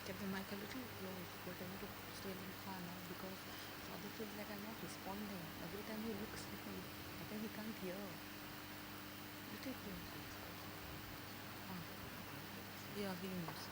Kept the mic a little close, but I want to stay a little far now because father feels like I'm not responding. Every time he looks at me, I think he can't hear. Little close. Ah. Yeah, he knows.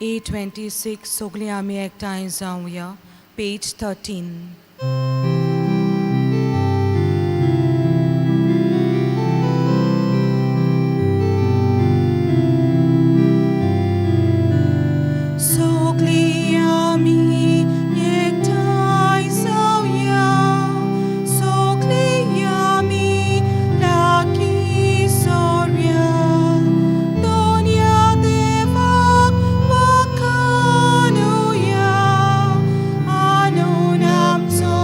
A26 सगळीं आमी एकठांय जावया पेज 13. सगळीं आमी एकठांय जावया, सगळीं आमी लागीं सोरया, दोनया देवाक वाखाणुया, आणून आमचो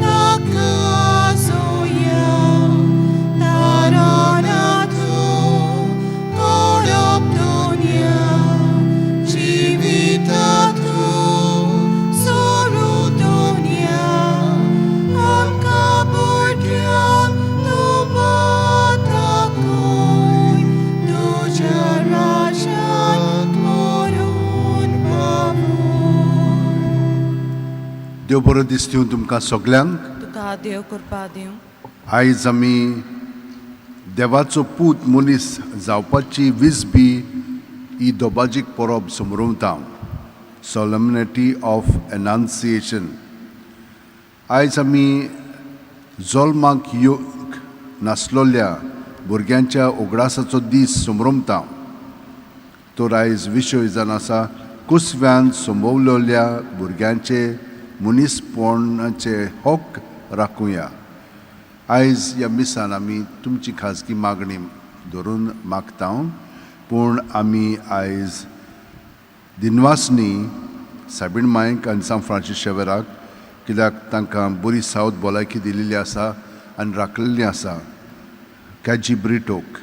ताकाजोया, तारणाचो कोडप दोनया, जिवितांतु सोरू दोनया, आमकां भुरग्यांक तूं दाखय, तुज्या राज्यांत व्हरून पावय. देव बरो दीस दिवं तुमकां सगल्यांक. तुका देव कृपा दिवं. आयज आमी देवाचो पूत मनीस जावपाची विजबी ही दोबाजीक परब समरोवता, सोलमनिटी ऑफ एनाउन्सिएशन. आयज आमी जल्माक येवंक नासलोल्या भुरग्यांच्या उगडासाचो दीस समरोमता. तर आयज विशय जावन आसा कुसव्यान संभवलेल्या भुरग्यांचे मनीसपणाचे हक राखुया. आयज ह्या मिसान आमी तुमची खाजगी मागणी धरून मागता, पूण आमी आयज दिनवासनी साबीण मायक आनी सांत फ्रांसीस शेवराक, कित्याक तांकां बरी सावत भलायकी दिल्ली आसा आनी राखलेली आसा. कॅजी ब्रिटोक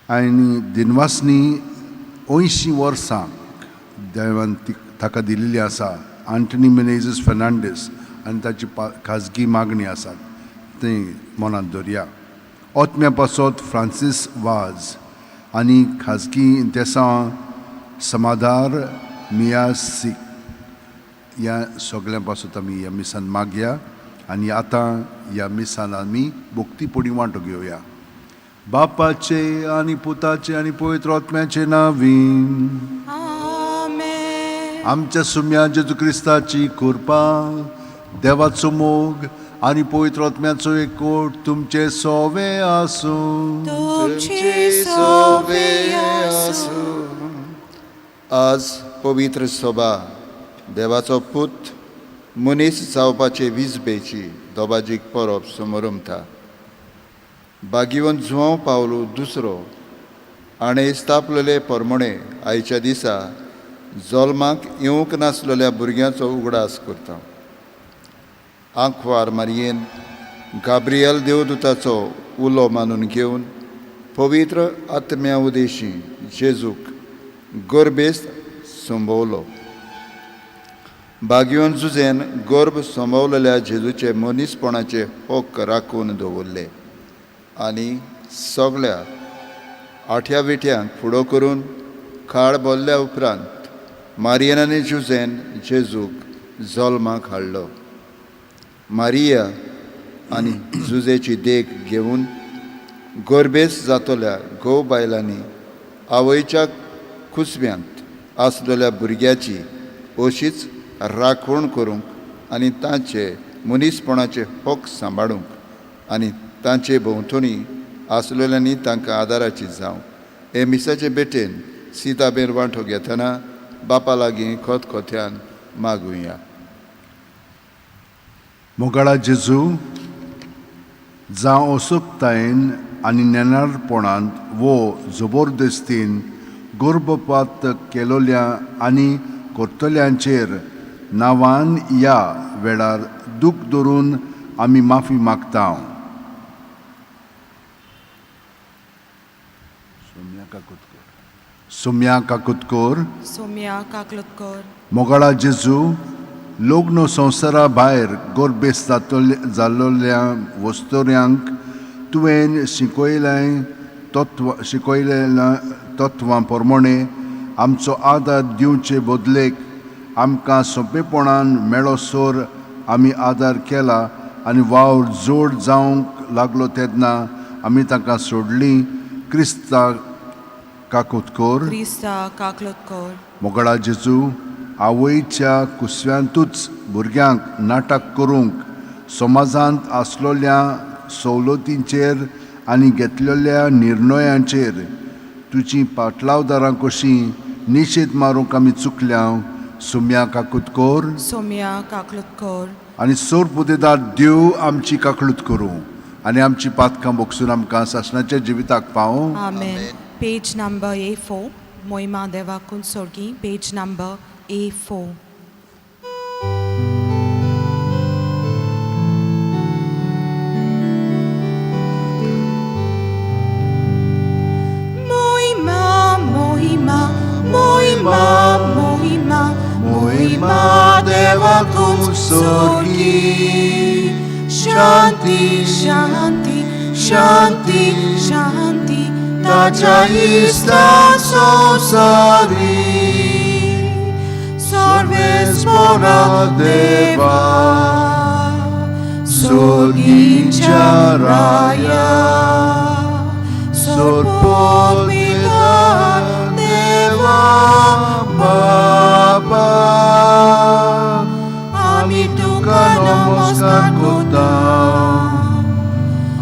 आनी दिनवासनी 80 वर्सां देवान ती ताका दिल्ली आसा, आंटनी मिनेझीस फर्नांडीस आनी ताची खाजगी मागणी आसा ती मनांत दवरया. ओतम्या पासत फ्रांसीस वाज आनी खाजगी इंतेसांव समाधार मियासीक, ह्या सगळ्यां पासत आमी ह्या मिसान मागया. आनी आतां ह्या मिसान आमी भक्ती वांटो घेवया. बापाचे आनी पुताचे आनी पवित्र आत्म्याचे नावीन. आमेन. आमच्या सुम्या जेजू क्रिस्ताची कृपा, देवाचो मोग आनी पवित्र आत्म्याचो एकवट तुमचे सोवे आसूं. तुमचे सोवे आसूं. आज पवित्र सभा देवाचो पूत मनीस जावपाचे विजबेची दोबाजीक परब समोरमता. बागिवन जुवांव पावलो दुसरो आनी स्थापलेले परमणे आयच्या दिसा जल्माक येवंक नासलेल्या भुरग्यांचो उगडास करता. आंकवार मारयेन गाब्रियल देवदूताचो उलो मानून घेवन पवित्र आत्म्या उदेशी जेजूक गर्भेस्त संभवलो. बागिवन जुजेन गर्भ संभवलेल्या जेजूचे मनीसपणाचे हक्क राखून दवरले आनी सगळ्या आठ्या विठ्यांक फुडो करून खाड भरल्या उपरांत मारियन आनी जुजेन जेजूक जल्माक हाडलो. मारिया आनी जुजेची देख घेवन गर्भेस जातल्या घोव बायलांनी आवयच्या कुसव्यांत आसलेल्या भुरग्याची अशीच राखण करूंक आनी तांचे मनीसपणाचे हक सांबाळूंक आनी तांचे भोंवतणी आसलेल्यांनी तांकां आदाराची जावं हे मिसाचे भेटेन सिताबेर वांटो घेतना बापा लागीं खतखत्यान मागुया. मोगाळा जेजू, जावं असुकतायेन आनी नेणारपणांत वो जबरदस्तीन गर्भपात केलोल्या आनी करतल्यांचेर नांवान ह्या वेळार दूख धरून आमी माफी मागता. सोम्या काकुतकोर, सोम्या काकलतकोर. मोगाळा जेजू, लग्न संवसारा भायर गर्भेस जाल्लोल्या वस्तुऱ्यांक तुवें शिकयलें तत्व शिकयलेल्या तत्वां प्रमाणे आमचो आदार दिवचे बदलेक आमकां सोंपेपणान मेळोसर आमी आदार केला आनी वावर जोड जावंक लागलो तेन्ना आमी तांकां सोडली. क्रिस्ता काकुतकोर, क्रिस्ता काकलतकोर. मोगाळा जेजू, आवयच्या कुसव्यांतूच भुरग्यांक नाटक करूंक समाजांत आसलोल्या सवलतींचेर आनी घेतलेल्या निर्णयांचेर तुजी पाटलावदारां कशीं निशेध मारूंक आमी चुकल्या. सोम्या काकुतकोर, सोम्या काकलतकोर. आनी सोर पुदेदार देव आमची काकळूत करूं आनी आमची पातकां बोगसून आमकां सासणाच्या जिविताक पावूं. आमेन. पेज नंबर A4. मोहिमा देवाकून सोर्गी. Page number A4. मोहिमा मोहिमा मोहिमा मोहिमा मोहिमा देवाकून सोर्गी. शांती शांती शांती शांती ताच्या इस्ता संवसारी. सर्वेस्परा देवा सोर्गीच्या राया, सोर्पोपिता देवा बापा, आमी तुका नमस्कार करता,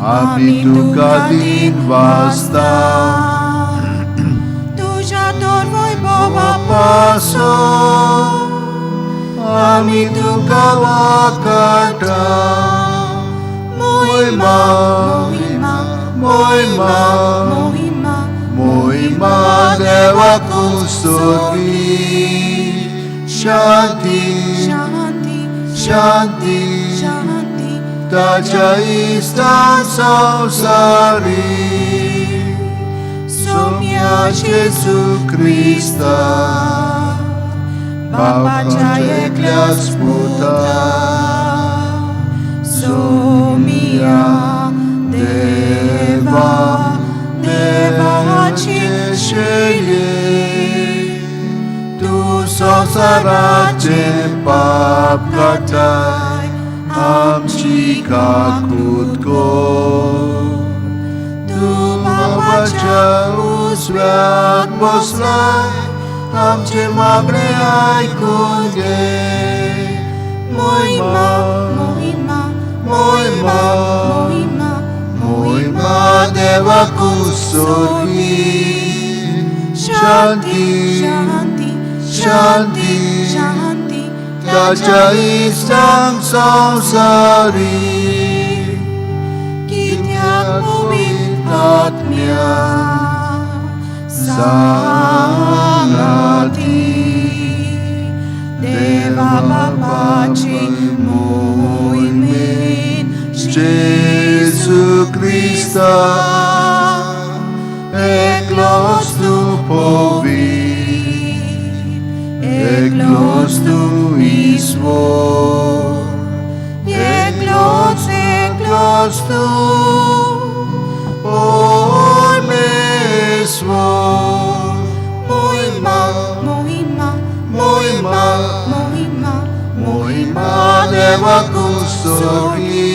आमी तुका दिन वाजता. तुज्या तोरवय बोवा पासो आमी तुका वाकाटा. मोहिमा मोहिमा मोहिमा मोहिमा मोहिमा देवाकून सोर्गी. शांती शांती शांती शांती ताच्या इस्ता संवसारी. सोम्या जेजू क्रिस्ता बापाच्या एकल्याच पुता, सोमिया देवा देवाची शैली, तूं संवसाराचें पाप काडटाय, आमची काकूत कर. तूं बाबाच्या उजव्याक बसलाय, आमचें मागणें आयकून घे. मोहिमा मोहिमा मोहिमा मोहिमा मोहिमा देवाकून सोर्गी. शांती शांती शांती शांती ताच्या इश्टांक संवसारी. कित्याक पवित्र आत्म्या सांगाती देवा बापाची मोहिमेन जेजू क्रिस्ता एकलोच तूं पवित्र, एकलोच तूं ईश्वर, एकलोच एकलोच तूं परमेश्वर. मोहिमा मोहिमा मोहिमा मोहिमा मोहिमा देवाकून सोर्गी.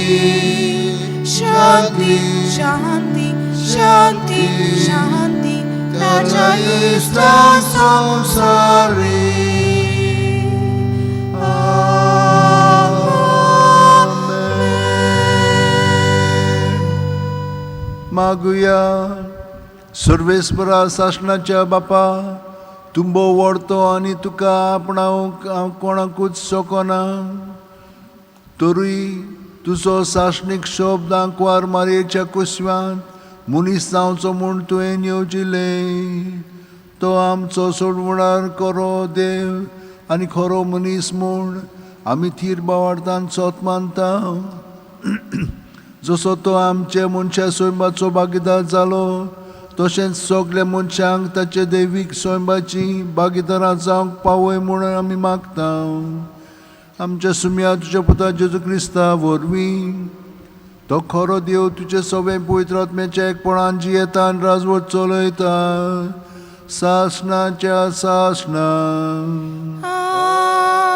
शांती शांती शांती शांती ताच्या इश्टा संवसारी. आमेन. मागुया. सर्वेस्परा सासणाच्या बापा, तूं भोव व्हडतो आनी तुका आपणावंक हांव कोणाकूच शकना. तरूय तुजो सासणीक शब्द आंकवार मारयेच्या कुसव्यांत मनीस जावचो म्हूण तुवें येवजिलें. तो आमचो सोडवणार खरो देव आनी खरो मनीस म्हूण आमी थीर भावार्थान सोत मानता. जसो तो आमचे मनशा सैमाचो भागीदार जालो तशेंच सगल्या मनशांक ताचे दैवीक सैमाची भागीदारां जावंक पावय म्हूण आमी मागता. आमच्या सुम्या तुज्या पुता जेजू क्रिस्ता वरवीं तो खरो देव तुजे सगळें पवित्र आत्म्याच्या एकपणान जियेता आनी राजवट चलयता सासणाच्या सासणा.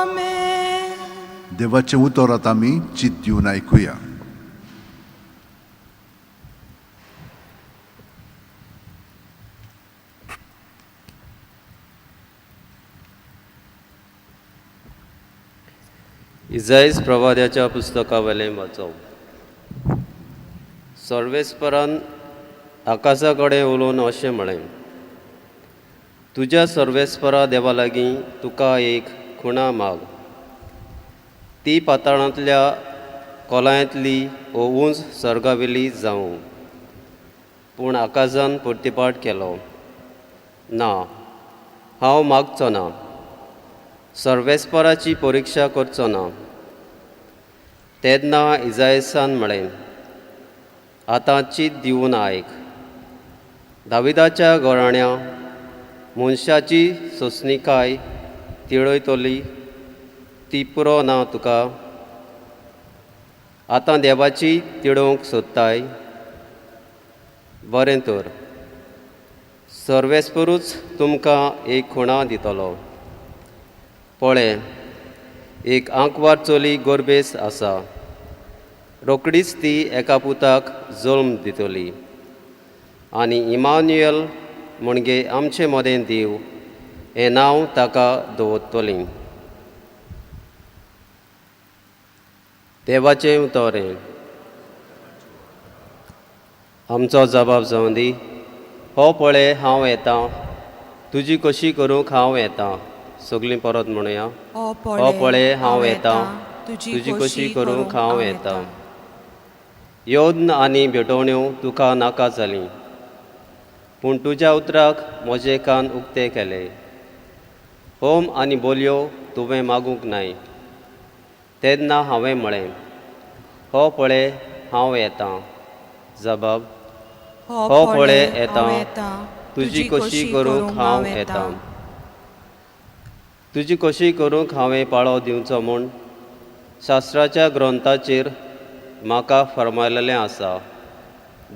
आमेन. देवाचें उतर आतां आमी चित दिवन आयकुया. इजाईस प्रवाद्याच्या पुस्तकावेलें वाचप. सर्वेस्परान आकाशा कडेन उलोवन अशें म्हळें, तुज्या सर्वेस्परा देवा लागीं तुका एक खुणा माग, ती पाताळांतल्या कोलायांतली ओ उंच सर्गावेली जावं. पूण आकाशान प्रतिपाट केलो, ना, हांव मागचो ना, सर्वेस्पराची परिक्षा करचो ना. तेन्ना इजायसान म्हळें, आतां चीत दिवन आयक, दाविदाच्या घराण्या मनशाची सोंसणीकाय तिळयतली ती पुरो ना तुका? आतां देवाची तिडोवंक सोदताय? बरें तर, सर्वेस्परूच तुमकां एक खुणा दितलो. पळय, एक आंकवार चली गोरबेस आसा, रोकडीच ती एका पुताक जल्म दितली आनी इमान्युएल म्हणजे आमचे मदें देव हें नांव ताका दवरतली. देवाचें उतर हें. आमचो जबाब जावं दी. हो पळय हांव येतां, तुजी कशी करूंक हांव येतां. सगळीं परत म्हणुया. हो पळय हांव येतां, तुजी कशी करूंक हांव येतां. यज्ञ आनी भेटवण्यो तुका नाका जाली, पूण तुज्या उतराक म्हजे कान उक्ते केले. होम आनी बोलयो तुवें मागूंक नाय. तेन्ना हांवें म्हळें, हो पळय हांव येतां. जबाब, हो पळय येतां, तुजी कशी करूंक हांव येतां. तुजी कशी करूंक हांवें पाळो दिवचो म्हूण शास्त्राच्या ग्रंथाचेर म्हाका फर्मायलेलें आसा.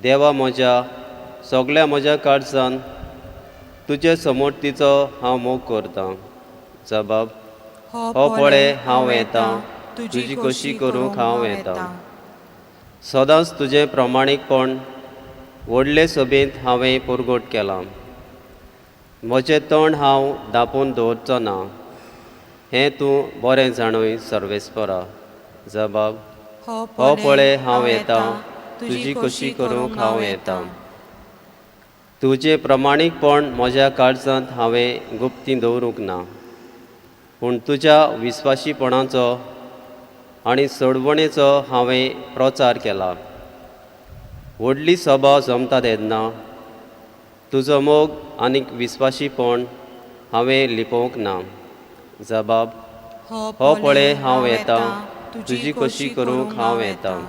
देवा म्हज्या, सगल्या म्हज्या काळजान तुजे समोर्तीचो हांव मोग करतां. जबाब, हो पळय हांव येतां, तुजी कशी करूंक हांव येतां. सदांच तुजें प्रमाणीकपण व्हडले सभेंत हांवें परगट केलां. म्हजें तोंड हांव धांपून दवरचो ना, हें तूं बरें जाणूय सर्वेस्परा. जबाब, हो पळय हांव येतां, तुजी कशी करूंक हांव येतां. तुजें प्रमाणीकपण म्हज्या काळजांत हांवें गुप्ती दवरूंक ना, पूण तुज्या विस्वाशीपणाचो आनी सोडवणेचो हांवें प्रचार केला. व्हडली सभा जमता तेन्ना तुजो मोग आनी विस्वाशीपण हांवें लिपोवंक ना. जबाब, हो पळय हांव येतां, तुजी कशी करूंक हांव येतां.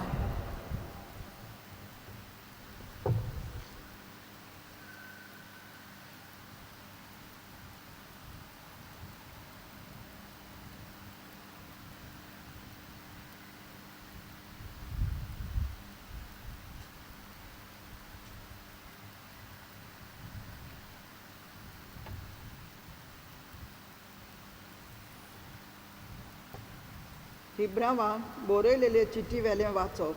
हिब्रावांक बरयलेले चिटी वेलें वाचप.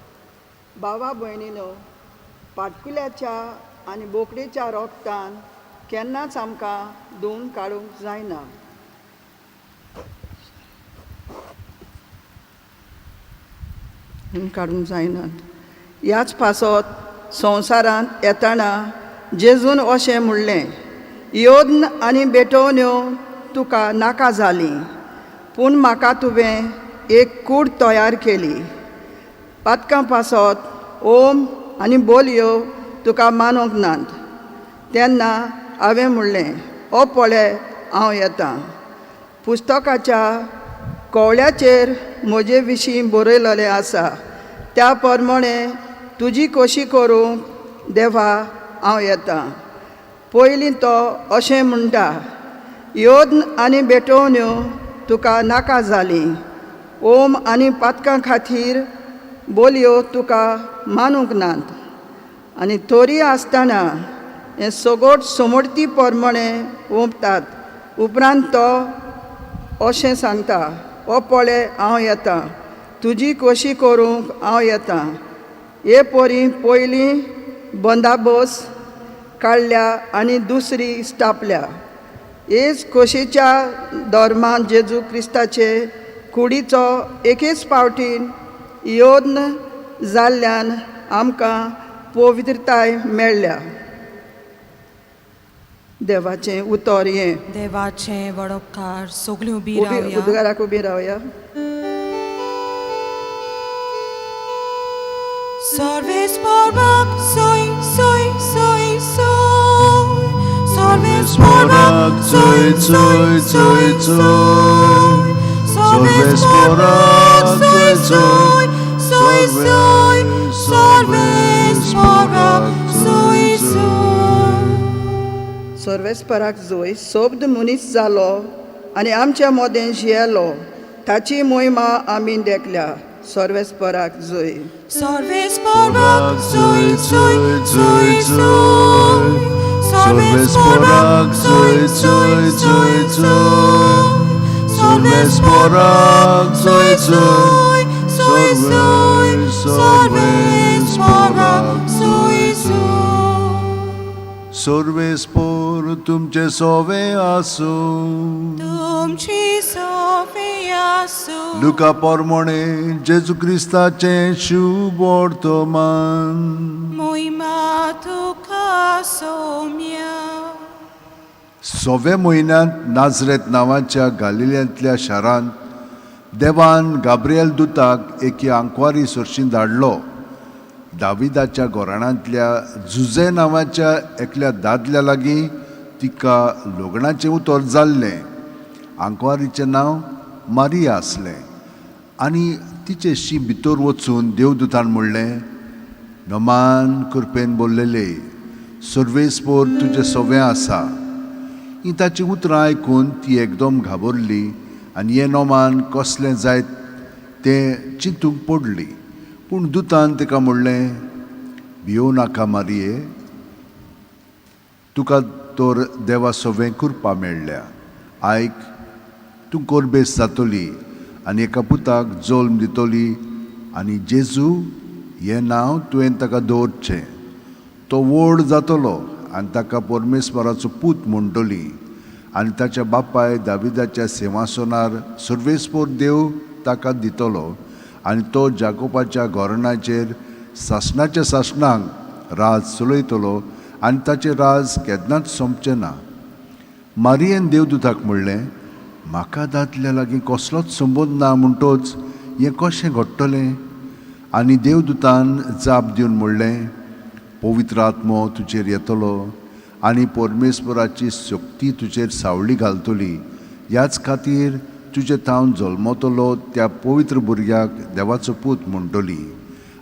बाबा भयणीनो, पाटकुल्याच्या आनी बोकडेच्या रोगतान केन्नाच आमकां धुवन काडूंक जायना. काडूंक जायनात. ह्याच पासत संवसारांत येताना जेजून अशें म्हणलें, योद्न आनी भेटवण्यो तुका नाका जाली, पूण म्हाका तुवें एक कूड तयार केली. पातकां पासत ओम आनी बोलयो तुका मानूंक नात. तेन्ना हांवें म्हणलें, ओ पळय हांव येतां. पुस्तकाच्या कोवळ्याचेर म्हजे विशीं बरयलेलें आसा त्या प्रमाणे तुजी खोशी करूंक देवा हांव येतां. पयलीं तो अशें म्हणटा, योद्न आनी भेटवण्यो तुका नाका जाली, ओम आनी पातकां खातीर बोलयो तुका मानूंक नात. आनी तोरी आसतना हें सगट समर्थी प्रमाणे ओंपतात. उपरांत तो अशें सांगता, ओ पळय हांव येतां, तुजी खोशी करूंक हांव येतां. हे परी पयलीं बंदाबस काडल्या आनी दुसरी स्थापल्या. हेच खोशेच्या धर्मान जेजू क्रिस्ताचे कुडीचो एकेच फावटीन योद्न जाल्ल्यान आमकां पवित्रताय मेळ्ळ्या. देवाचें उतर हें. देवाचें वडोपकार. सगळीं उबी उबी रावया. उदगाराक उबी रावया. सर्वेस्पराक सोय सोय सोय सोय. सर्वेस्पराक सोय सोय सोय सोय. सर्वेस्पराक सोय सोय सोय सोय. सर्वेस्पराक सोय सोय. सर्वेस्पराक जोय सोब्द मनीस जालो आनी आमच्या मदें जियेलो, ताची मोहिमा आमी देखल्या. सर्वेस्पराक जोय. सर्वेस्पराक सोय सोय सोय सोय. सर्वेस्पराक सोय सोय सोय सोय. सर्वेस्पराक सोय सोय सोय सोय. सर्वेस्पराक सोय सोय. सर्वेस्पोर तुमचे सोवे आसूं. तुमची सोफी आसूं. लुका पोरमोणे जेजू क्रिस्ताचें शुभ वर्तमान. मोहिमा तुका सोम्या. सव्या म्हयन्यांत नाजरेत नांवाच्या गालिल्यांतल्या शारांत देवान गाब्रियल दुताक एके आंकवारी सरशीं धाडलो. दाविदाच्या घराण्यांतल्या जुझे नांवाच्या एकल्या दादल्या लागीं तिका लग्नाचें उतर जाल्लें. आंकवारीचें नांव मारिया आसलें आनी तिचे शी भितर वचून देवदूतान म्हणलें, नमान कृपेन बोल्लेले, सर्वेस्पोर तुजें सवें आसा. ही ताचीं उतरां आयकून ती एकदम घाबरली आनी हें नोमान कसलें जायत तें चिंतूंक पडली. पूण दुतान तिका म्हणलें, भियोव नाका मारिये, तुका तर देवा सवें कृपा मेळ्ळ्या. आयक, तूं कोरबेस जातली आनी एका पुताक जल्म दितली आनी जेजू हें नांव तुवें ताका दवरचें. तो व्हड जातलो आनी ताका परमेश्वराचो पूत म्हणटली आनी ताच्या बापाय दाविदाच्या सिंवासनार सर्वेस्पोर देव ताका दितलो आनी तो जाकोबाच्या घोरणाचेर सासणाच्या सासणाक राज चलयतलो आनी ताचें राज केन्नाच सोंपचें ना. मारियेन देवदूताक म्हणलें, म्हाका दादल्या लागीं कसलोच संबंद ना, म्हणटोच हें कशें घडटलें? आनी देवदूतान जाप दिवन म्हणलें, पवित्र आत्मो तुजेर येतलो आनी परमेश्वराची शक्ती तुजेर सावळी घालतली. ह्याच खातीर तुजे थावन जल्मतलो त्या पवित्र भुरग्याक देवाचो पूत म्हणटली.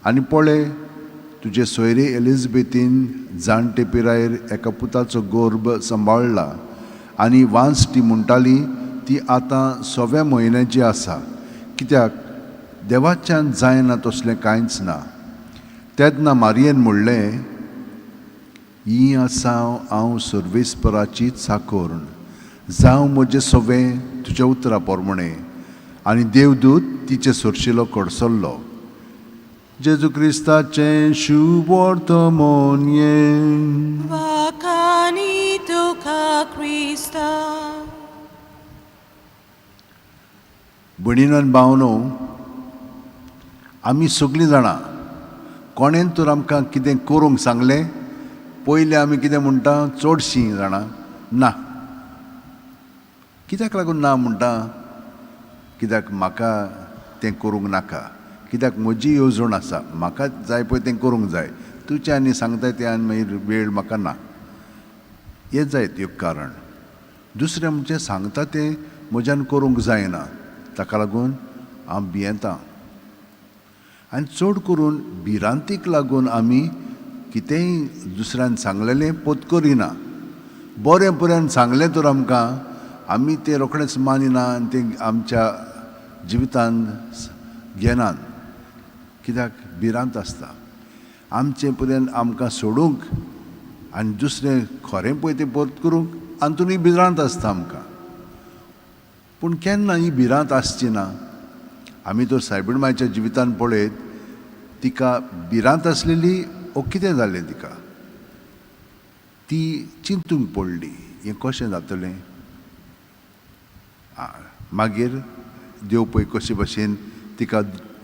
आनी पळय, तुजे सोयरे एलिजबेथीन जाणटे पिरायेर एका पुताचो गर्भ सांबाळ्ळा आनी वांस ती म्हणटाली ती आतां सव्या म्हयन्याची आसा, कित्याक देवाच्यान जायना तसलें कांयच ना. तेन्ना मारियेन म्हणलें, ही आसा हांव सर्वेस्पराची चाकोरण, जावं म्हजें सवें तुज्या उतरा प्रमाणें. आनी देवदूत तिचे सरशिलो कडसरलो. जेजू क्रिस्ताचें शुभ वर्तमान हें. वाखाणी तुका क्रिस्ता. भयणीनो आनी भावनो, आमी सगळीं जाणां कोणेन तर आमकां कितें करूंक सांगलें, पयलें आमी कितें म्हणटा, चडशीं जाणां ना. कित्याक लागून ना म्हणटा? कित्याक म्हाका तें करूंक नाका, कित्याक म्हजी येवजण आसा, म्हाका जाय पळय तें करूंक जाय, तुजें आनी सांगता तें आनी मागीर वेळ म्हाका ना. हें जायत एक कारण. दुसरें म्हणजे सांगता तें म्हज्यान करूंक जायना, ताका लागून हांव भियेता. आनी चड करून भिरांतीक लागून आमी कितेंय दुसऱ्यान सांगलेलें पोत करिना. बरें पर्यंत सांगलें तर आमकां आमी तें रोखडेंच मानिना आनी तें आमच्या जिवितान घेनात, कित्याक भिरांत आसता. आमचें पर्यंत आमकां सोडूंक आनी दुसरें खरें पळय तें परत करूंक आतूनय भिरांत आसता आमकां. पूण केन्ना ही भिरांत आसची ना. आमी तर सायबीण मायच्या जिवितान पळयत तिका भिरांत आसलेली ओ कितें जालें तिका, ती चिंतूंक पडली हें कशें जातलें. मागीर देव पळय कशे भशेन तिका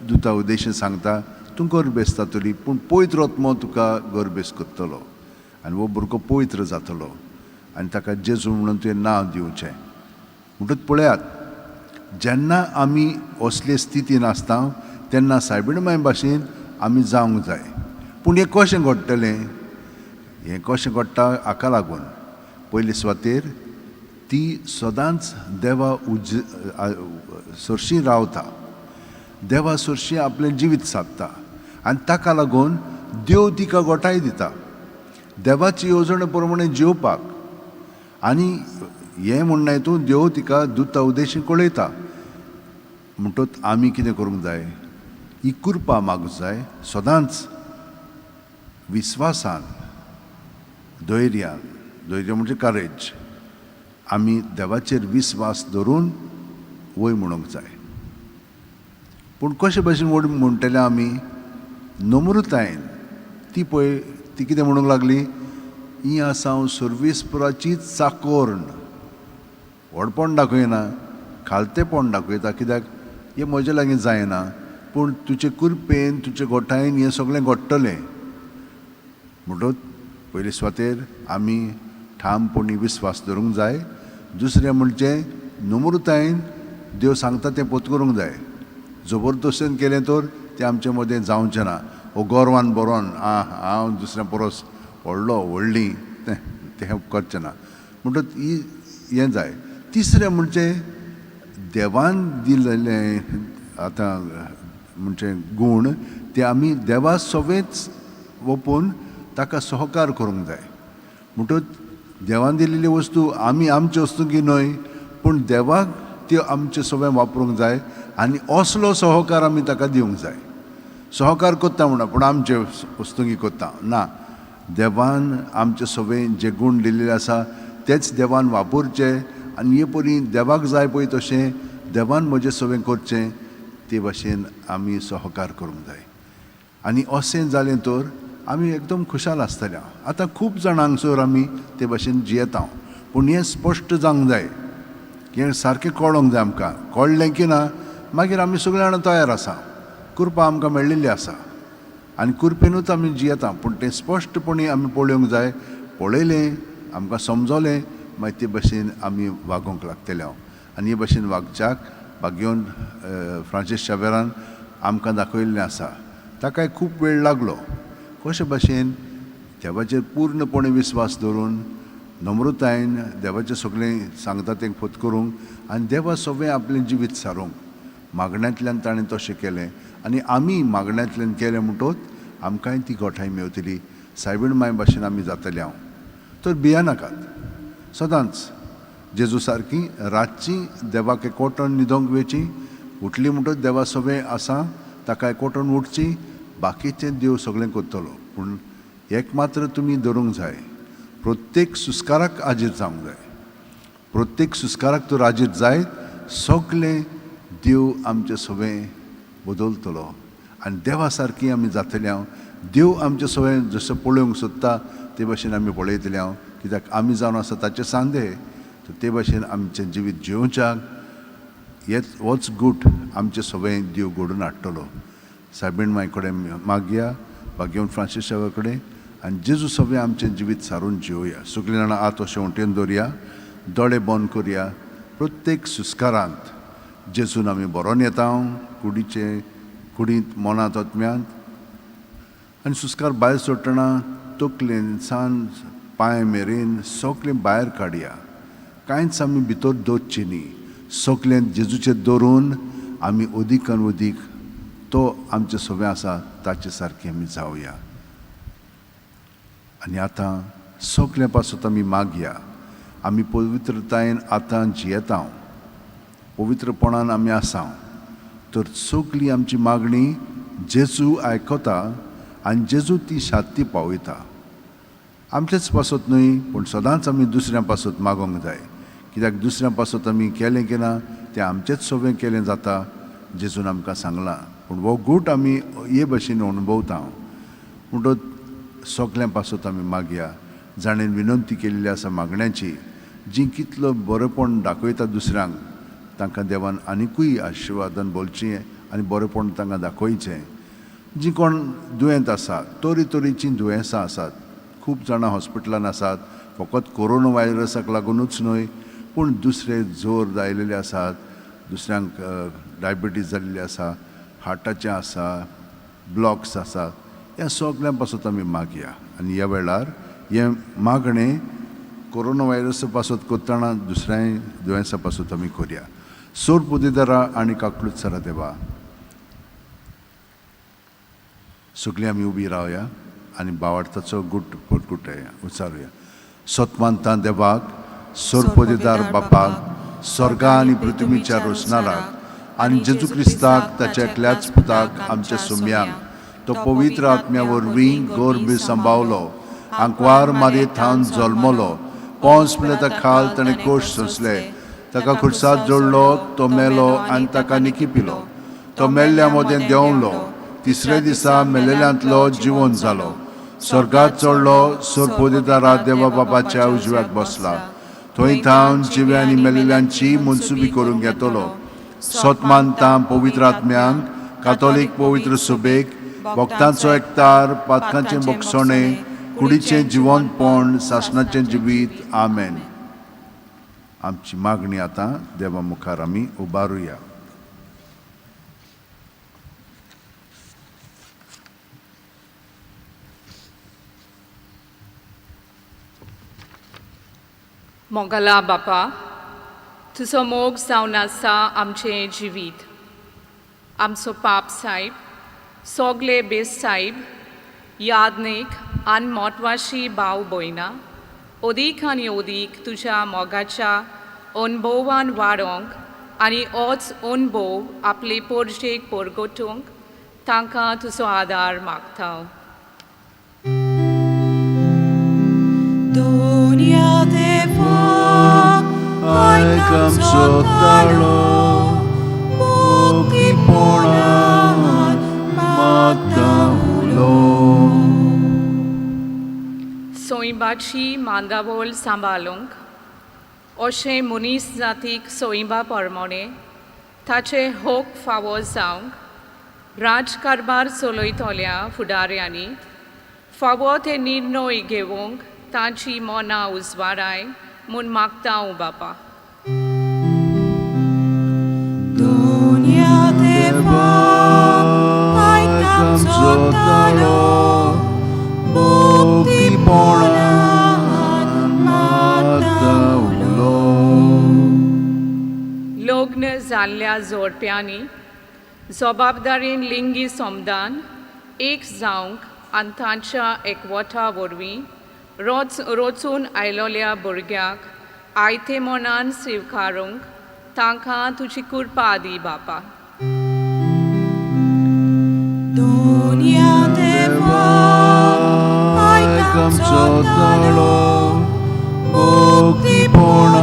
दुता उद्देश सांगता, तूं गर्भेस जातली पूण पवित्र आत्मो तुका गर्भेस करतलो आनी हो भुरगो पवित्र जातलो आनी ताका जेजू म्हणून तुवें नांव दिवचें. म्हणटकच पळयात, जेन्ना आमी असले स्थितीन आसता तेन्ना सायबीण माय भाशेन आमी जावंक जाय. पूण हें कशें घडटलें? हें कशें घडटा हाका लागून पयले सुवातेर ती सदांच देवा उज सरशी रावता, देवा सरशी आपलें जिवीत सादता आनी ताका लागून देव तिका गोठाय दिता देवाची येवजणे प्रमाणे जेवपाक. आनी हें म्हणणें तूं देव तिका दुता उद्देशी कळयता. म्हणटकच आमी कितें करूंक जाय? ही कृपा मागूंक जाय सदांच विस्वासान, धैर्यान. धैर्य म्हणजे करेज. आमी देवाचेर विस्वास धरून वय म्हणूंक जाय. पूण कशे भशेन वड म्हणटले आमी? नम्रतायेन. ती पळय ती कितें म्हणूंक लागली, ही आसा हांव सर्वेस्पराची चाकोर्ण. व्हडपण दाखयना, खालतेपण दाखयता, कित्याक हें म्हजे लागीं जायना, पूण तुजे कृपेन तुजे गोठायेन हें सगळें घडटलें. म्हणटकच पयले सुवातेर आमी ठामपणी विस्वास धरूंक जाय. दुसरें म्हणजे नम्रतायेन देव सांगता तें पोत करूंक जाय. जबरदस्तीन केलें तर तें आमचे मदें जावचें ना. ओ गोरवान बरोवन आं हांव दुसऱ्या परस व्हडलो व्हडली तें तें करचें ना. म्हणटकच ही हें जाय. तिसरें म्हणजे देवान दिलेलें आतां म्हणजे गूण ते आमी देवा सवेंच वोपून ताका सहकार करूंक जाय. म्हणटकच देवान दिलेली वस्तू आमी आमचे वस्तू न्हय, पूण देवाक त्यो आमचे सगळें वापरूंक जाय आनी असलो सहकार आमी ताका दिवंक जाय. सहकार करता म्हणा पूण आमचे वस्तुंकी करता ना. देवान आमचे सगळें जे गूण दिल्ले आसा तेच देवान वापरचे आनी हे परी देवाक जाय पळय तशें देवान म्हजें सगळें करचें ते भाशेन आमी सहकार करूंक जाय. आनी अशें जालें तर आमी एकदम खुशाल आसतले. आतां खूब जाणां हांगसर आमी ते भाशेन जियेता, पूण हें स्पश्ट जावंक जाय, हें सारकें कळोंक जाय आमकां. कळ्ळें की ना मागीर आमी सगळीं जाणां तयार आसा, कृपा आमकां मेळिल्ली आसा आनी कृपेनूच आमी जियेता. पूण तें स्पश्टपणी आमी पळोवंक जाय. पळयलें आमकां समजलें मागीर ते भाशेन आमी वागोवंक लागतले हांव. आनी हे भाशेन वागच्याक भाग्योन फ्रांसीस शावेरान आमकां दाखयल्लें आसा. ताकाय खूब वेळ लागलो. कशे भाशेन देवाचेर पूर्णपणे विस्वास दवरून नम्रतायेन देवाचें सगळें सांगता तें फोत करूंक आनी देवा सगळें आपलें जिवीत सारूंक मागण्यांतल्यान ताणें तशें केलें. आनी आमी मागण्यांतल्यान केलें म्हणटकच आमकांय ती गोठाय मेवतली. सायबीण माय भाशेन आमी जातले हांव. तर भियानाकात, सदांच जेजू सारकी रातची देवाक एकवटून न्हिदोंक वेची, उठली म्हणटकच देवा सगळें आसा ताका एकवटून उठची, बाकीचें देव सगळें करतलो. पूण एक मात्र तुमी धरूंक जाय, प्रत्येक सुस्काराक आजीर जावंक जाय. प्रत्येक सुस्काराक तर आजीर जायत सगळें देव आमचें सगळें बदलतलो आनी देवा सारकी आमी जातले हांव. देव आमचें सगळें जशें पळोवंक सोदता ते भाशेन आमी पळयतले हांव, कित्याक आमी जावन आसा ताचे सांदे. तर ते भाशेन आमचें जिवीत जियोवच्याक हेच होच गूट आमचें सगळें देव घडोवन हाडटलो. सायबीण माय कडेन मागया, भाग्यवंत फ्रांसीस शावा कडेन आनी जेजू सगळें आमचें जिवीत सारून जिवया. सगळीं जाणां आत अशें वटेन दवरया, दोळे बंद करया. प्रत्येक सुस्कारांत जेजून आमी बरोवन येता कुडीचे कुडींत, मनांत, आत्म्यांत. आनी सुस्कार भायर सोडटना तकलेन सान पांय मेरेन सगळें भायर काडया. कांयच आमी भितर दवरचें न्ही. सगळें जेजूचेर दवरून आमी अदीक आनी अदीक तो आमचे सगळें आसा ताचे सारकें आमी जावया. आनी आतां सगळें पासत आमी मागया. आमी पवित्रतायेन आतां जियेता, पवित्रपणान आमी आसा, तर सगळी आमची मागणी जेजू आयकता आनी जेजू ती शांती पावयता. आमचेच पासत न्हय, पूण सदांच आमी दुसऱ्यां पासत मागोंक जाय. कित्याक दुसऱ्यां पासत आमी केलें की ना तें आमचेच सगळें केलें जाता, जेजून आमकां सांगलां. पूण हो गूट आमी हे भशेन अणभवता. म्हणटच सगळ्यां पासत आमी मागया. जाणें विनंती केल्ली आसा मागण्याची, जी कितलो बरेपण दाखयता दुसऱ्यांक, तांकां देवान आनिकूय आशिर्वादान बोलचें आनी बरेपण तांकां दाखयचें. जीं कोण दुयेंत आसा, तरेतरेचीं दुयेंसां आसात, खूब जाणां हॉस्पिटलान आसात, फकत कोरोना व्हायरसाक लागुनूच न्हय पूण दुसरे जोर आयलेले आसात, दुसऱ्यांक डायबिटीज जाल्ली आसा, हार्टाचें आसा, ब्लॉक्स आसात. ह्या सगळ्यां पासत आमी मागया. आनी ह्या वेळार हें मागणें कोरोना व्हायरसा पासत करतना दुसऱ्याय दुयेंसा पासत आमी करया. सोर पुदेदारा आनी काकलूत सरा देवा, सगळीं आमी उबी रावया आनी बावार्थाचो गुट परगुटया, उचारुया. सतमानता देवाक, सोरपोदेदार बापाक, स्वर्गा आनी पृथ्वीच्या रोसणाराक, आनी जेजू क्रिस्ताक ताच्या एकल्याच पुताक आमच्या सुम्यांक, तो पवित्र आत्म्या वरवीं गोरबी सांबावलो, आंकवार मारये थावन जल्मलो, पोंस पिलेता खाल ताणें कोश सोंसले, ताका खुर्साद जोडलो, तो मेलो आनी ताका निकी पिलो, तो मेल्ल्या मदें देंवलो, तिसऱ्या दिसा मेलेल्यांतलो जिवन जालो, स्वर्गात चडलो, सोरपोदेदारा देवा बाबाच्या उजव्याक बसला, थंय थावन जिव्या आनी मेलेल्यांची मनसुबी करूंक येतलो. सत मानता पवित्र आत्म्यांक, कातोलीक पवित्र सुबेक, भक्तांचो एकतार, पातकांचें बोगसणें, कुडीचें जिवनपण, सासणाचें जिवीत. आमेन. आमची मागणी आतां देवा मुखार आमी उबारुया. मोगला बापा, तुजो मोग जावन आसा आमचें जिवीत. आमचो पाप सायब, सोगले बेस सायब, यादनीक आनी मोटवाशी भाव भयणां अदीक आनी अदीक तुज्या मोगाच्या अणभवान वाडोवंक आनी होच अणभव आपले पोरजेक परगटूंक तांकां तुजो आदार मागता. Donia देवाक आयक आमचो ताळो, मुक्तीपणान माता उलो. सोंयबाची मांदावळ सांबाळूंक अशें मनीस जातीक सोंयबा प्रमाणे ताचे होक फावो जावंक राजकारभार चलयतल्या फुडाऱ्यांनी फावो ते निर्णय घेवंक तांची मनां उजवाडाय म्हूण मागता हांव बापा. Donia देवाक आयक आमचो ताळो, मुक्तीपणान माता उलो. लग्न जाल्ल्या जोडप्यांनी जबाबदारीन लिंगी समदान एक जावंक आनी तांच्या एकवटा वरवीं रोच रोचून आयलोल्या भुरग्याक आयते मनान स्विकारूंक तांकां तुजी कृपा दी बापा. Donia देवाक आयक आमचो ताळो, मुक्तीपणान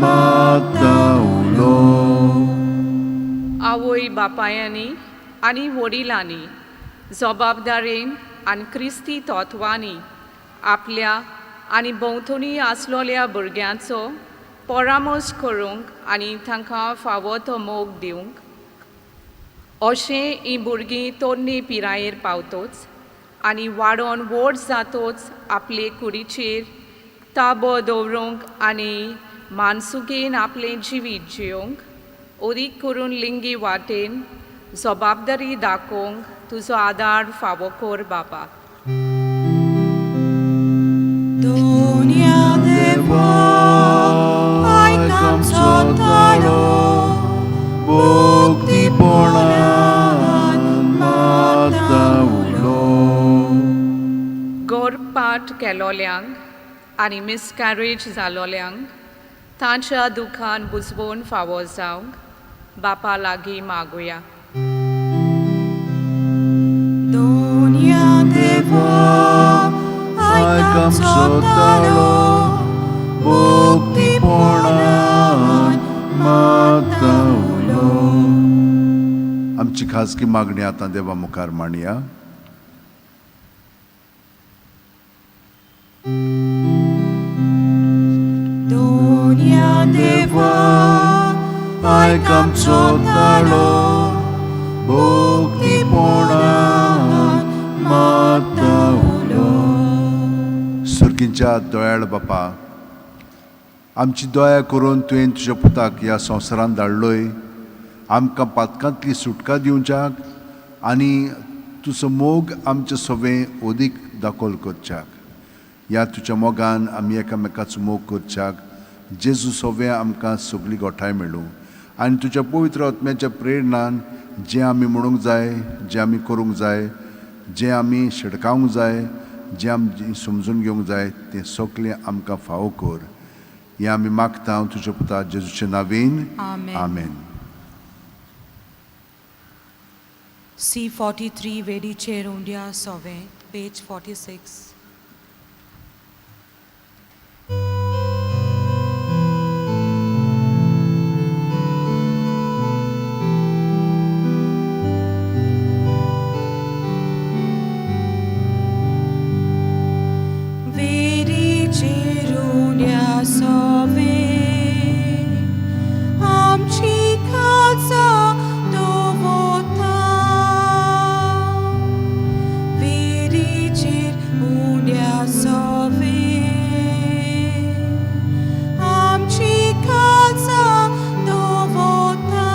माता उलो. आवय बापायांनी आनी वडिलांनी जबाबदारेन आनी क्रिस्ती तत्वांनी आपल्या आनी भोंवतणी आसलोल्या भुरग्यांचो परामर्श करूंक आनी तांकां फावो तो मोग दिवंक अशें हीं भुरगीं तरणी पिरायेर पावतच आनी वाडोवन व्हड जातोच आपले कुडीचेर ताबो दवरूंक आनी मानसुकेन आपलें जिवीत जियोंक ओदीक करून लिंगी वाटेन जबाबदारी दाखोवंक तुजो आदार फावो कर बाबा. दोनया देवा आयक आमचो ताळो, भक्तीपणान माता उलो. गर्भपात केलोल्यांक आनी मिसकॅरेज जालोल्यांक तांच्या दुखान बुजवून फावो जावंक बापा लागीं मागुया. दोनया देवा आयक आमचो ताळो, भक्तीपणान माता उलो. आमची खाजगी मागणी आतां देवा मुखार मांडया. दोनया देवा आयक आमचो ताळो, भक्तीपणान माता उलो. सुर्गींच्या दयाळ बापा, आमची दया करून तुवें तुज्या पुताक ह्या संवसारांत धाडलोय आमकां पातकांतली सुटका दिवच्याक आनी तुजो मोग आमचे सवें अदीक दाखल करच्याक. ह्या तुज्या मोगान आमी एकामेकाचो मोग करच्याक जेजू सवें आमकां सगळी गोठाय मेळूं आनी तुज्या पवित्र आत्म्याच्या प्रेरणान जें आमी म्हणूंक जाय, जें आमी करूंक जाय, जें आमी शिडकावंक जाय, जें आमी समजून घेवंक जाय तें सगळें आमकां फावो कर. हें आमी मागता तुज्या पुता जेजूचे नांवेन. आमेन. आमेन. C43 वेडीचेर उंड्या सोवे, पेज 46. वेडीचेर उंड्या सोवे, आमची काळजां दवरता. वेडीचेर उंड्या सोवे, आमची काळजां दवरता.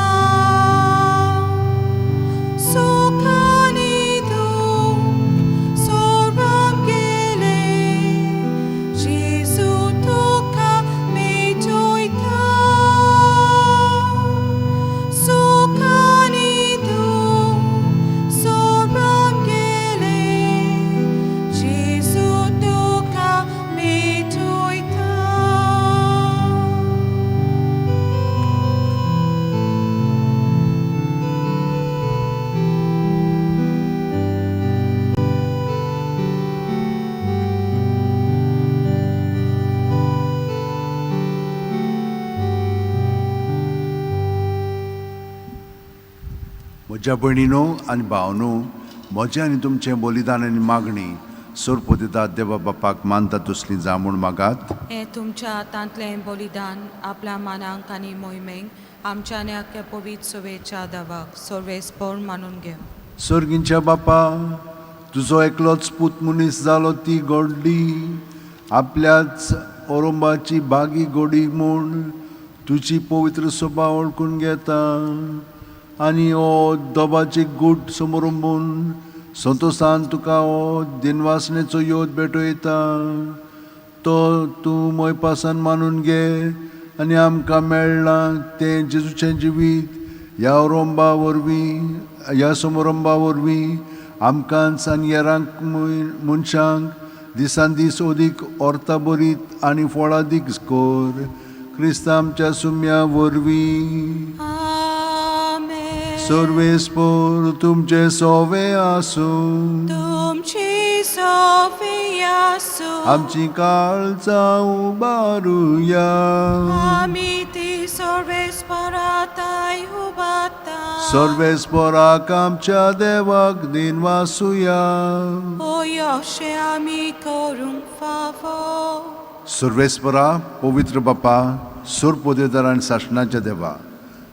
सुखांनी दूख सोडून गेले, जेजू तुका मेजयता. सुखांनी दूख सोडून गेले, जेजू तुका मेजयता. म्हज्या भयणीनो आनी भावनो, म्हजें आनी तुमचें बलिदान आनी मागणी सोरपोतेतात देवा बापाक मानता तसली जा म्हूण मागात. हें तुमच्या हातांतलें बलिदान आपल्या मानांक आनी मोहिमेक आमच्या आनी आख्या पवित्र सवेच्या देवाक सर्वेस्पर मानून घेवं. सर्गींच्या बापा, तुजो एकलोच पूत मनीस जालो ती घडली आपल्याच ओरोंबाची बागी गोडी म्हूण तुजी पवित्र सभा वळखून घेता आनी हो दोबाची गूट समरंबून संतोसान तुका हो दिनवासनेचो योद भेटयता. तो तूं मोयपासान मानून घे आनी आमकां मेळ्ळां तें जेजूचें जिवीत ह्या ओरोंबा वरवीं, ह्या समारंभा वरवीं आमकांच आनी हेरांक मनशांक दिसान दीस अदीक अर्था बरीत आनी फळादीक कर. क्रिस्त आमच्या सुम्या वरवीं. आमेन. सर्वेस्पर तुमचे सोवे आसूं. तुमची सोवे आसूं. आमची काळजां उबारुया. आमी ती सर्वेस्पराताय उबारता. सर्वेस्पराक आमच्या देवाक दिनवासुया. ओ अशें आमी करूंक फावो. सर्वेस्परा पवित्र बापा, सोरपोतेदार आनी सासणाच्या देवा,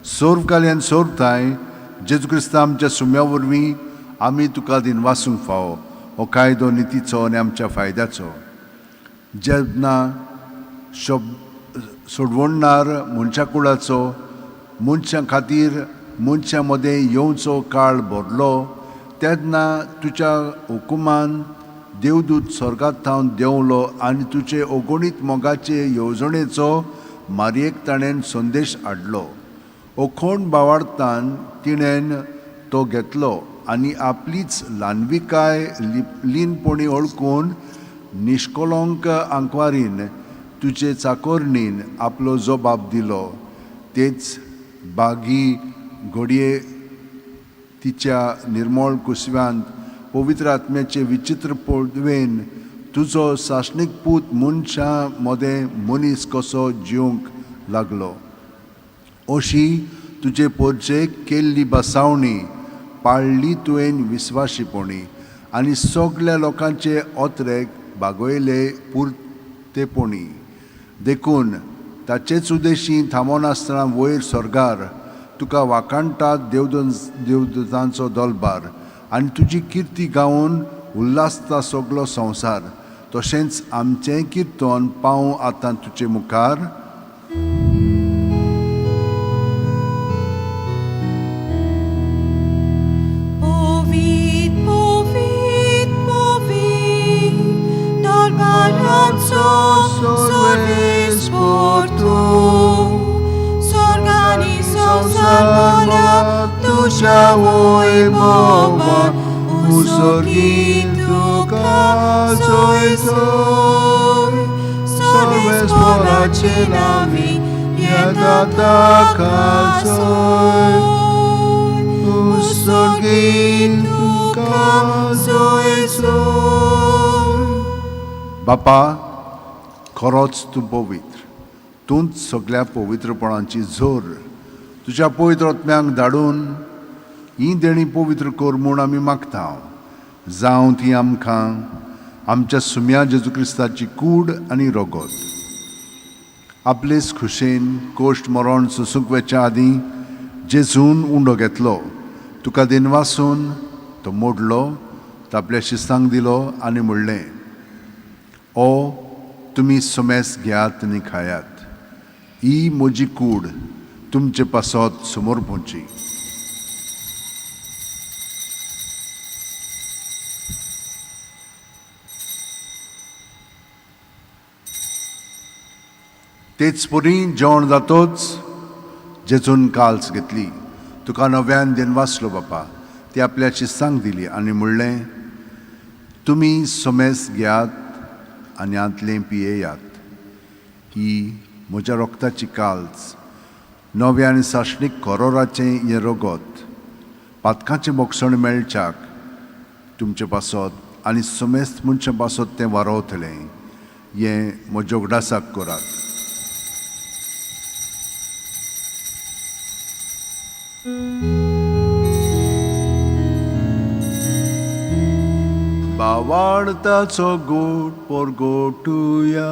सोर्व काली आनी सोर्व थांय जेजू क्रिस्ता आमच्या सुम्या वरवीं आमी तुका दिनवासूंक फावो. हो कायदो नितीचो आनी आमच्या फायद्याचो. जेन्ना शब्द सोडवणणार मनशा कुळाचो मनशां खातीर मनशां मदें येवचो काळ भरलो तेन्ना तुज्या हुकुमान देवदूत स्वर्गांत थावन देंवलो आनी तुजे अगणीत मोगाचे येवजणेचो मारयेक ताणें संदेश हाडलो. ओखोण बावार्थान तिणें तो घेतलो आनी आपलीच ल्हानविकाय लीनपणी वळखून निश्कलंक आंकवारीन तुजे चाकोरणीन आपलो जबाब दिलो. तेच बागी घडये तिच्या निर्मळ कुसव्यांत पवित्र आत्म्याचे विचित्र पदवेन तुजो सासणीक पूत मनशां मदें मनीस कसो जिवंक लागलो. अशी तुजे पोरजेक केल्ली बसावणी पाळ्ळी तुवें विस्वाशीपणी आनी सगल्या लोकांचे ओतरेक बागयले पुरतेपणी. देखून ताचेच उदेशी थांबोनासतना वयर स्वर्गार तुका वाखाणटात देवदूतांचो दलबार आनी तुजी किर्ती गावन उल्हासता सगलो संवसार. तशेंच आमचें किर्तन पावूं आतां तुजे मुखार. बापा, खरोच तूं पवित्र, तूंच सगल्या पवित्रपणाची जोर. तुज्या पवित्र आत्म्यांक धाडून ही देणी पवित्र कर म्हूण आमी मागता. जावं ती आमकां आमच्या सुम्या जेजू क्रिस्ताची कूड आनी रगत. आपलेच खुशेन कोश्ट मरण सोसूंक वेच्या आदीं जेजून उंडो घेतलो, तुका दिनवासून तो मोडलो, तो आपल्या शिस्तांक दिलो आनी म्हणलें, ओ तुमी समेस घेयात आनी खायात, ही म्हजी कूड तुमचे पासत समोर पोवची. तेच परी जेवण जातोच जेजून काल्स घेतली, तुका नव्यान दिनवासलो बापा, ती आपल्या शिस्तांक दिली आनी म्हणलें, तुमी समेस घेयात आनी हांतलें पियेयात, ही म्हज्या रोगताची काल्स, नव्या आनी सासणीक करोराचें हें रगत, पातकाचें बोगसण मेळच्याक तुमचे पासत आनी समेस्त मनशां पासत तें वारोवतलें, हें म्हज्या उगडासाक करात. बावाळताचो गोट पोरगोटुया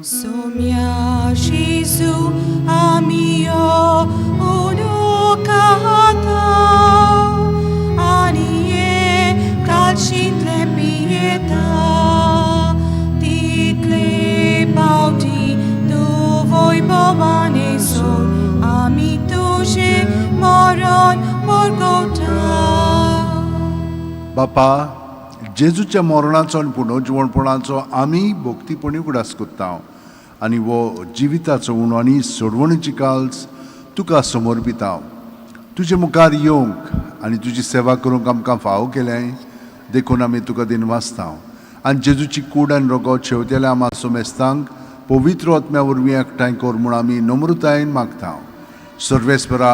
सोम्या जेजू आमी उलोकाता आनी हे कालशींतले पियेता तितले पावटी तूं वैभवाने सोड आमी तुजें मरण पोरगोटा. बापा, जेजूच्या मरणाचो आनी पुनर्जिवणपणाचो आमी भक्तीपणी उगडास करता आनी हो जिविताचो उणो आनी सोडवणीची काल्स तुका समर्पिता. तुजे मुखार येवंक आनी तुजी सेवा करूंक आमकां फावो केलें देखून आमी तुका दिनवासता. आनी जेजूची कूड आनी रगत शेवतेल्या आमा सोमेस्तांक पवित्र आत्म्या वरवीं एकठांय कर म्हूण आमी नम्रतायेन मागता. सर्वेस्परा,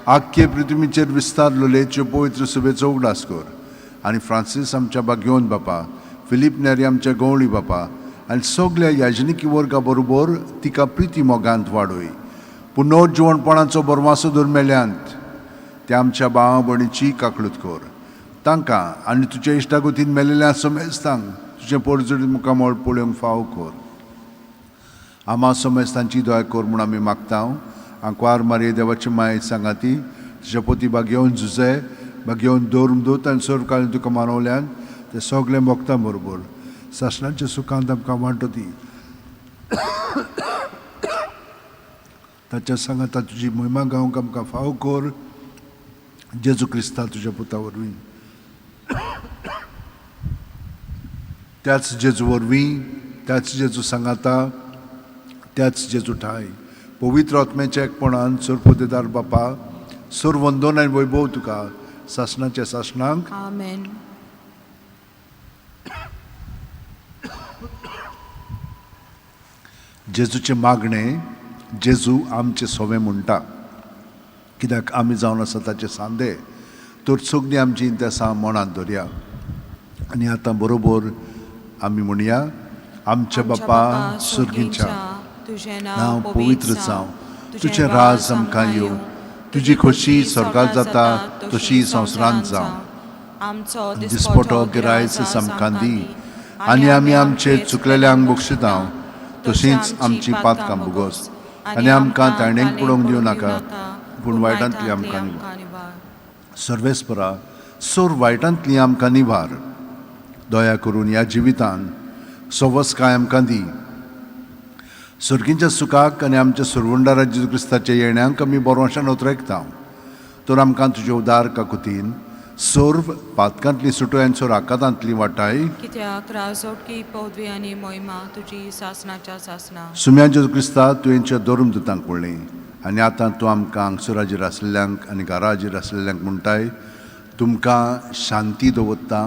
आख्खे पृथ्वीचेर विस्तारलेले पवित्र सभेचो उगडास कर आनी फ्रांसीस आमच्या बागयोन बापा, फिलीप नेरी आमच्या गवळी बापा आनी सगल्या याजनिकी वर्गा बरोबर तिका प्रिती मोगांत वाडय. पुनर्जिवणपणाचो बरवासो धरून मेल्यांत त्या आमच्या भावा भयणीची काकळूत कर. तांकां आनी तुज्या इश्टागतीन मेलेल्या समेस्तांक तुजें पोरजोडीत मुखामळ पळोवंक फावो कर. आमा समेस्तांची दया कर म्हूण आमी मागता. आंकवार मारये देवाची माय सांगाती तुज्या पोती बागेवन झुजे बागेवन दवरून दवरता आनी सर्व काळी तुका मानवल्यान ते सगळे मोगता बरोबर सासणाच्या सुखांत आमकां वांटो दी. ताच्या सांगाता तुजी मोहिमा गावंक आमकां फाव कर, जेजू क्रिस्ता तुज्या पुता वरवीं. त्याच जेजू वरवीं, त्याच जेजू सांगाता, त्याच जेजू ठाय पवित्र आत्म्याच्या एकपणान सरपोतेदार बापा सोर वंदन आनी वैभव तुका सासणाच्या सासणांक. आमेन. जेजूचें मागणें जेजू आमचें सोवें म्हणटा, कित्याक आमी जावन आसा ताचे सांदे. तर सगळीं आमची इंतेसां मनांत धरया आनी आतां बरोबर आमी म्हणया, आमच्या बापा सुर्गींच्या, तुजें नांव पवित्र जावं, तुजें राज आमकां येवं, तुजी खोशी स्वर्गांत जाता तशी संवसारांत जावं. आमचो दिसपटो गिरायस आमकां दी आनी आमी आमचे चुकलेल्यांक बक्षिता तशींच आमची पातकां भोगोस आनी आमकां ताणेक पडोवंक दिवं नाका, पूण वायटांतली आमकां निवार. सर्वेस्परा सोर वायटांतली आमकां निवार. दया करून ह्या जिवितान सवस कांय आमकां दी. सर्गींच्या सुखाक आनी आमच्या सुरवंडारा जेजू क्रिस्ताच्या येण्याक आमी बरोशान उतरेकता. तर आमकां तुजे उदार काकुतीन सर्व पातकांतली सुटोय आनी सोर आकातांतली वाटाय. कित्याक राजोटकी पदवी आनी मोहिमा तुजी सासणाच्या सासणा. सुम्या जेजू क्रिस्ता, तुवेंच्या धर्म दुतांक पळय आनी आतां तूं आमकां हांगसराचेर आसलेल्यांक आनी घराचेर आसलेल्यांक म्हणटाय, तुमकां शांती दवरता,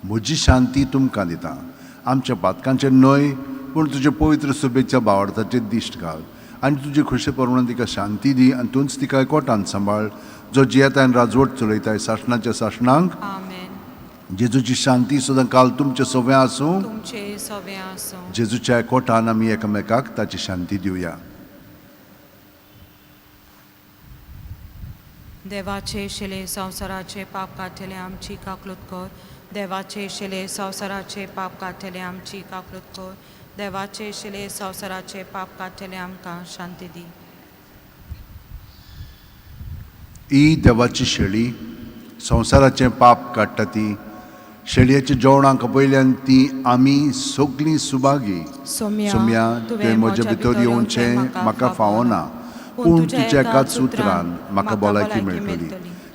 म्हजी शांती तुमकां दिता. आमच्या पातकांचेर न्हय पूण तुजे पवित्र सुबेच्या बावडताचेर दिश्ट घाल आनी तुजे खोशे प्रमाण तिका शांती दी आनी तूंच तिका एकवटान सांबाळ, जो जियेता आनी राजवट चलयताय सासणाच्या सासणांक. आमेन. जेजूची शांती सदां काल तुमचे सव्या आसूं. तुमचे सवे आसूं. जेजूच्या एकवटान आमी एकामेकाक ताची शांती दिवया. देवाचे शिले संवसाराचे पाप काडटले आमची काकलूत कर. देवाचे शिले संवसाराचे पाप काडटले आमची काकलूत कर. देवाचे शिले संवसाराचे पाप काडटले आमकां शांती दी. ही देवाची शेळी संवसाराचें पाप काडटा ती शेळयेच्या जेवणाक पयल्यान ती आमी सगळीं सुभागी. सोम्या, तुवें म्हज्या भितर येवचें म्हाका फावना, पूण तुज्या एकाच उतरान म्हाका भलायकी मेळटली.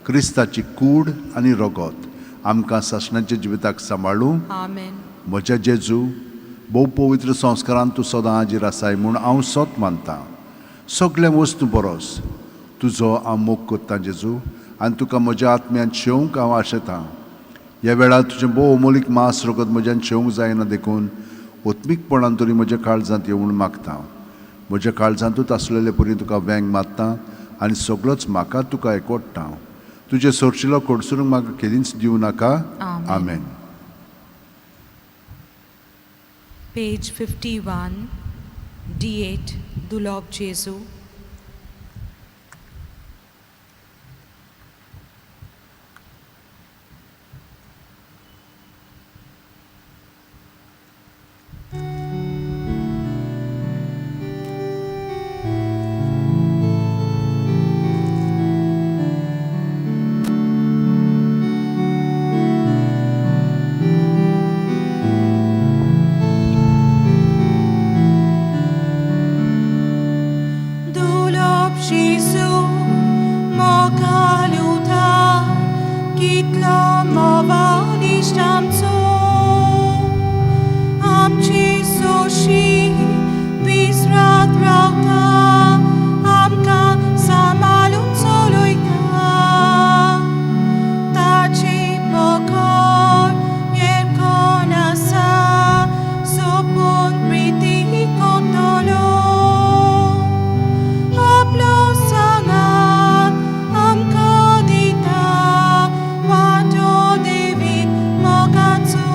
क्रिस्ताची कूड आनी रगत आमकां सासणाच्या जिविताक सांबाळूं. आमेन. म्हज्या जेजू, भोव पवित्र संस्कारान तूं सदां हाजीर आसाय म्हूण हांव सत मानतां. सगळ्या वस्तू बरोस तुजो हांव मोग करतां जेजू, आनी तुका म्हज्या आत्म्यान शेवंक हांव आशेतां. ह्या वेळार तुजें भोव अमोलीक मांस रगत म्हज्यान शेवंक जायना, देखून ओत्मीकपणान तरी म्हज्या काळजांत येवून मागता. म्हज्या काळजांतूच आसलेले परी तुका वेंग मारता आनी सगळोच म्हाका तुका एकवटता. तुजें सोरशिलो कडसरूंक म्हाका केदींच दिवं नाका. आमेन. Page 51, D8, दुलोब जेजू. Dulob Jesu, mokaluta, kitlo movalishtamso, amchi soshi, visrat rauta, amka samalun soloita, tachi pokor, yerkonasa, sopun priti kontolo. Aplo sangat amka dita wato David mogatso.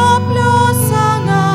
Aplo sangat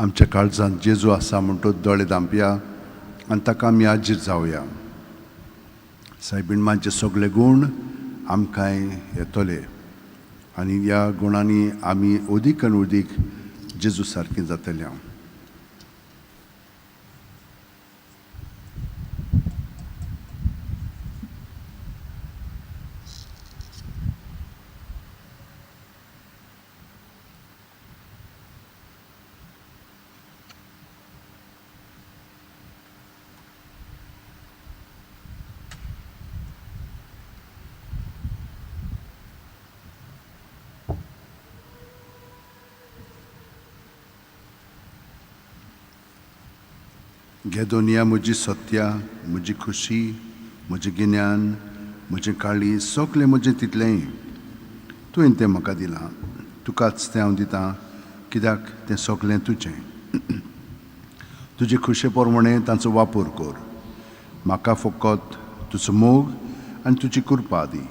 आमच्या काळजांत जेजू आसा म्हणटो दोळे धांपया आनी ताका आमी आजीर जावया. सायबीण मांचे सगळे गूण आमकांय येतले आनी ह्या गुणांनी आमी अदीक आनी अदीक जेजू सारकें जातले. घे दोनिया म्हजी सत्या, म्हजी खुशी, म्हजें गिन्यान, म्हजें काळीज, सगळें म्हजें तितलेंय तुवें तें म्हाका दिलां. तुकाच तें हांव दितां कित्याक तें सगळें तुजें. तुजे खुशे प्रमाणें तांचो वापर कर. म्हाका फकत तुजो मोग आनी तुजी कृपा दी,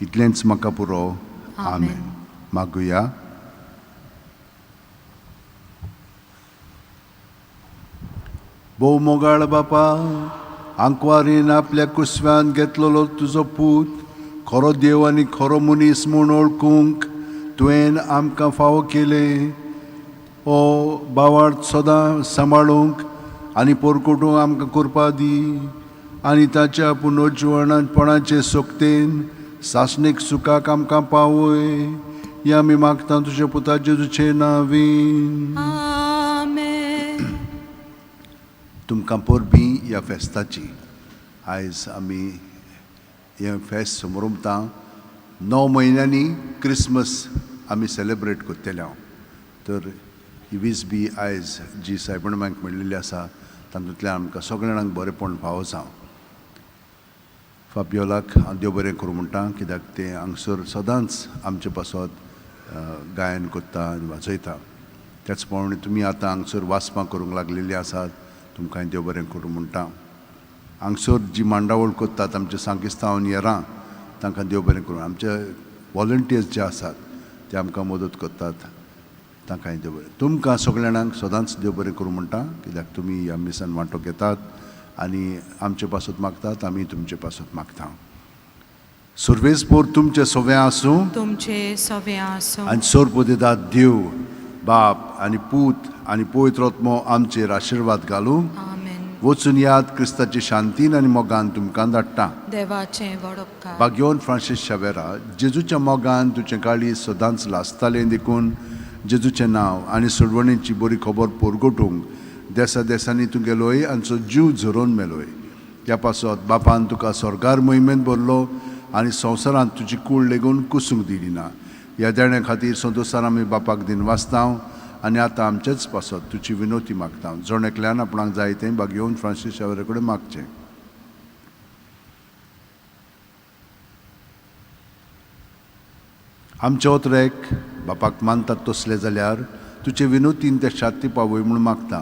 इतलेंच म्हाका पुरो. आमेन. मागुया. भोव मोगाळ बापा, आंकवारीन आपल्या कुसव्यान घेतलेलो तुजो पूत खरो देव आनी खरो मनीस म्हूण वळखूंक तुवें आमकां फावो केलें. ओ बावाळ सदां सांबाळूंक आनी पोरकोटूंक आमकां करपा दी आनी ताच्या पुनर्जिवणपणाचे सोकतेन सासणीक सुखाक आमकां पावय. हें आमी मागता तुज्या पुता जेजूचे नांवीन. तुमकां परबीं ह्या फेस्ताची. आयज आमी हें फेस्त समरमता. 9 म्हयन्यांनी क्रिसमस आमी सेलेब्रेट करतले हांव. तर ही वीज बी आयज जी सायबण मांयक मेळिल्ली आसा तातूंतल्यान आमकां सगळ्या जाणांक बरेंपण फावो जावं. फाबियोलाक हांव देव बरें करूं म्हणटा कित्याक तें हांगसर सदांच आमचे पासत गायन करता आनी वाजयता. त्याच प्रमाणे तुमी आतां हांगसर वाचपां करूंक लागलेलीं आसात, तुमकां देव बरें करूं म्हणटा. हांगसर जी मांडावळ करतात आमचे सांकिस्तांव आनी हेरां, तांकां देव बरें करूं. आमचे वॉलंटियर्स जे आसात ते आमकां मदत करतात, तांकांय देव बरें. तुमकां सगळ्या जाणांक सदांच देव बरें करूं म्हणटा कित्याक तुमी ह्या मिसान वांटो घेतात आनी आमचे पासत मागतात, आमी तुमचे पासत मागता. सुर्वेसपोर तुमचें सगळें आसूं, तुमचें सगळें आसूं. आनी सोरपोदेदाद देव बाप आनी पूत आनी पवित्र आत्मो आमचेर आशिर्वाद घालूं. आमेन. वचून याद क्रिस्ताची शांतीन आनी मोगान तुमकां धाडटा. देवाचें व्हड उपकार. भाग्योन फ्रांसीस शावेरा, जेजूच्या मोगान तुजें काळीज सदांच लासतालें देखून जेजूचें नांव आनी सोडवणेची बरी खबर पोरगोटूंक देसा देसांनी तूं गेलोय आनी जीव झरोवन मेलोय. ह्या पासत बापान तुका स्वर्गार मोहिमेंत भरलो आनी संवसारांत तुजी कूळ लेगून कुसूंक दिली ना. ह्या देण्या खातीर संतोसान आमी बापाक दिन वाचता आनी आतां आमचेच पासत तुजी विनोती मागता. जण एकल्यान आपणाक जाय तें भाग्योवन फ्रांसीस शावेरा कडेन मागचें. आमचे ओतरेक बापाक मानतात तसले जाल्यार तुजे विनोतीन ते शाती पावय म्हूण मागता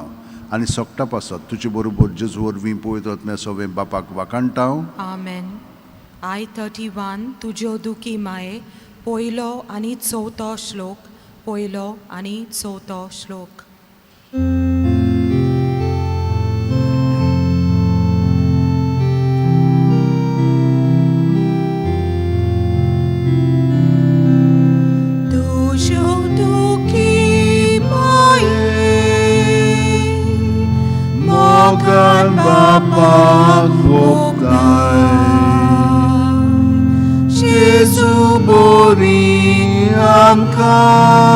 आनी सोकटा पासत तुजे बरोबर जेजू वरवीं पवित्र आत्म्या सवें बापाक वाखाणटा. आमेन. I 31 तुज्यो दुखी माये, पयलो आनी चवथो श्लोक. पयलो आनी चवथो श्लोक. तुज्यो दुखी माये मोगान बापाक ओंपताय, जेजू बरी आमकां